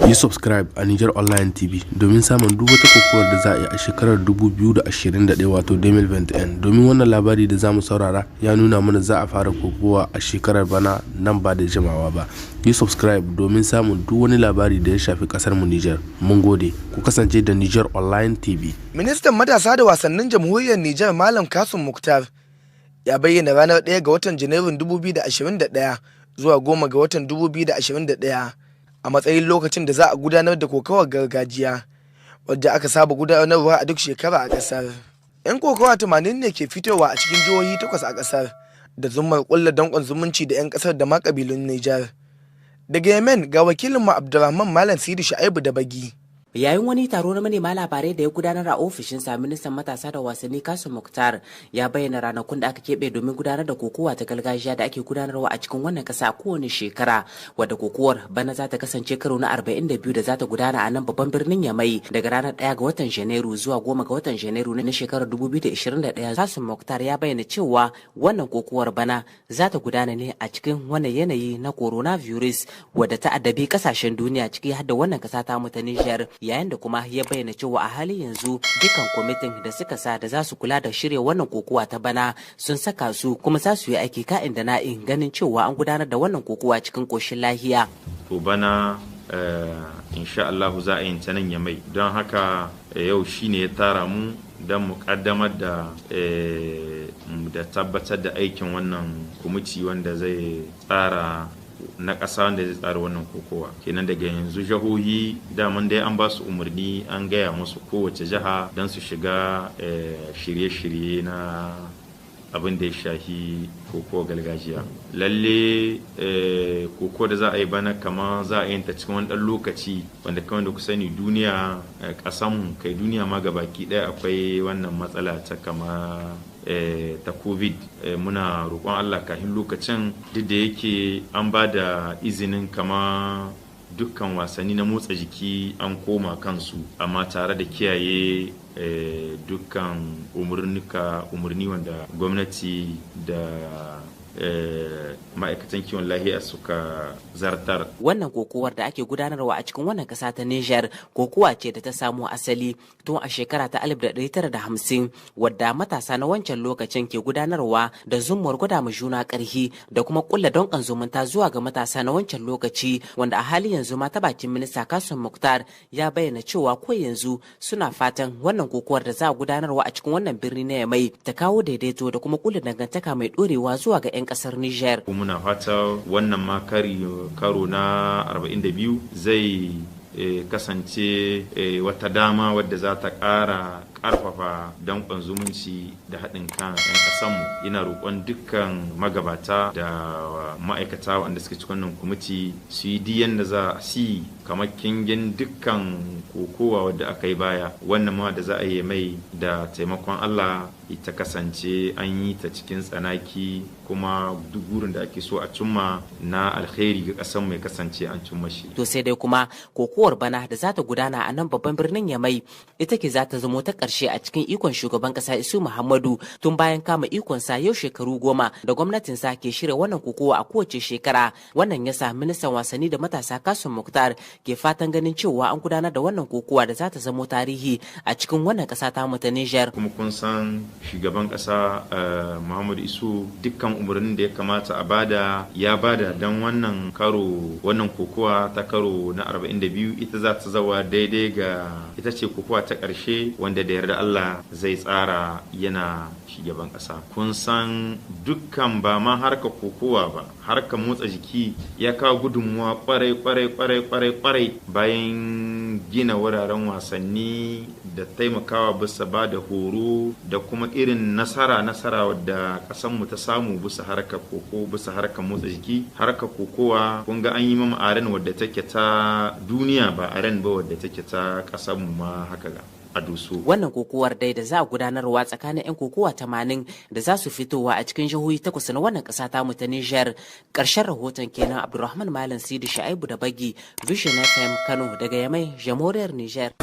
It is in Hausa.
Yi subscribe a Niger Online TV domin samun duk wata kokowar da za a yi a shekarar 2021, wato 2021, domin wannan labari da za mu saurara ya nuna mana za a fara kokowa a shekarar bana nan ba da jimawa ba. Yi subscribe domin samun duk wani labari da ya shafi kasar mu Niger. Mun gode, ku kasance da Niger Online TV. Ministan Matasa da Wasannin Jamhuriyar Nijar, Malam Kasum Muktar, ya bayyana ranar 1 ga watan Janairun 2021 zuwa 10 ga watan 2021 a matsayin lokacin da za a gudanar da kokawar gargajiya wadda aka saba gudanarwa a duk shekara a kasar. 'Yan kokawa 80 ne ke fitowa a cikin jihohi takwas a kasar da zummar kulla dankon zumunci da 'yan kasar da ma kabilun Nijar. Daga Yemen ga wakilinmu Abdulrahman Malam Sidi Shu'aibu da Bagi. Yayin wani taro na manema labarai da ya gudanar a ofishinsa, ministan matasa da wasanni Kasim Muktar ya bayyana ranakun da aka keɓe domin gudanar da kokowa ta gargajiya da ake gudanarwa a cikin wannan ƙasa a kowane shekara, wadda kokowar bana za ta kasance karo na 42 da za ta gudana a nan babban birnin Yamai daga ranar 1 ga watan Janairu zuwa 10 ga watan Janairu na shekarar 2021. Kasim Muktar ya bayyana cewa wannan kokowar bana za ta gudana ne a cikin wannan yanayi na coronavirus wadda ta addabi kasashen duniya, ciki har da wannan ƙasa ta mu ta Nijar, yayin da kuma ya bayyana cewa a halin yanzu dukkan kwamitin da suka sa da za su kula da shirya wannan kokowa ta bana sun saka su, kuma za su yi aiki ka'in da na'in ganin cewa an gudanar da wannan kokowa cikin koshin lahiya. To, bana insha Allahu za a yi ta nan Yamai. Don haka yau shine ya tara mu don mu kaddamar da tabbatar da aikin wannan kwamiti wanda zai tsara na ƙasa, wanda zai tsara wannan kokowa. Kenan daga yanzu jihohi daman dai an ba su umarni, an gaya musu kowace jiha don su shiga shirye-shirye na abin da ya shahi koko gargajiya. Lalle koko da za a yi bana kama za a yi ta cikin wani ɗan lokaci wanda kamar da ku sani, duniya, ƙasanmu, kai duniya ma gabaki ɗaya, akwai wannan matsala ta kama ta COVID. Muna roƙon Allah kafin lokacin, duk da yake an ba da izinin kama dukkan wasanni na motsa jiki an koma kansu, amma tare da kiyaye dukkan umarni wanda gwamnati da ma'aikatan kiwon lahiya suka zartar. Wannan kokowar da ake gudanarwa a cikin wannan kasa ta Niger, kokowa ce da ta samo asali tun a shekara ta 1950, wadda matasa na wancan lokacin ke gudanarwa da zummar gwada ma juna karhi da kuma kulla donƙon zumunta zuwa ga matasa na wancan lokaci, wanda a halin yanzu ma ta bakin minista Kasum Muktar ya bayyana cewa ko yanzu suna fatan wannan kokowar da za a gudanarwa a cikin wannan birni na Yamai ta kawo daidaito da kuma kulla dangantaka mai dorewa zuwa ga 'yan kasar Niger. Muna fata wannan ma karo na 42 zai kasance wata dama wadda za ta ƙara ƙarfafa danƙon zumunci da haɗin kan 'yan ƙasanmu. Ina roƙon dukkan magabata da ma'aikata wanda suke cikin wannan kwamiti su yi diyan da za su yi kamar kingin dukkan kokowa wadda aka yi baya, wannan ma da za a yi mai, da taimakon Allah ita kasance an yi ta cikin tsanaki, kuma duk burin da ake so a cimma na alkhairi ga ƙasar mai kasance an cimma shi. To, sai dai kuma kokowar bana da za ta gudana a nan babban birnin Yamai ita ke za ta zamo ta ƙarshe a cikin ikon shugaban ƙasa Isu Muhammadu tun bayan kama ikonsa yau shekaru 10 da gwamnatinsa ke shirya wannan kokowa a kowace shekara. Wannan yasa ministan wasanni da matasa Kasum Muktar ke fatan ganin cewa an gudanar da wannan kokowa da za ta zamo tarihi a cikin wannan ƙasa ta mu ta Niger. Kuma kun san shugaban ƙasa Muhammadu Isu, dukkan umarnin da ya kamata a bada ya bada don wannan karo, wannan kokowa ta karo na 42 ita za ta zawa daidai ga ita ce kokowa ta ƙarshe wanda da yarda Allah zai tsara yana shugaban ƙasa. Kun san dukkan ba ma harka kokowa ba, harka motsa jiki ya kawo gudunmuwa kwarai kwarai kwarai kwarai kwarai, bayan gina wuraren wasanni da taimakawa bisa ba da horo da kuma irin nasara nasara wadda ƙasanmu ta samu bisa harkar koko, bisa harkar motsa jiki, harkar kokowa. Kun ga an yi mama arène wadda take ta duniya, ba arène ba wadda take ta ƙasanmu ma haka ga a Doso. Wannan kokowar dai da za a gudanarwa tsakanin 'yan kokowa 80 da za su fitowa a cikin jihohi takwas na wannan ƙasa tamu ta Nijar. Ƙarshen rahoton kenan, Abdulrahman Malam Sidi Sha'ibu da Bagi, Vision FM Kano, daga Yamai, Jamhuriyar Nijar.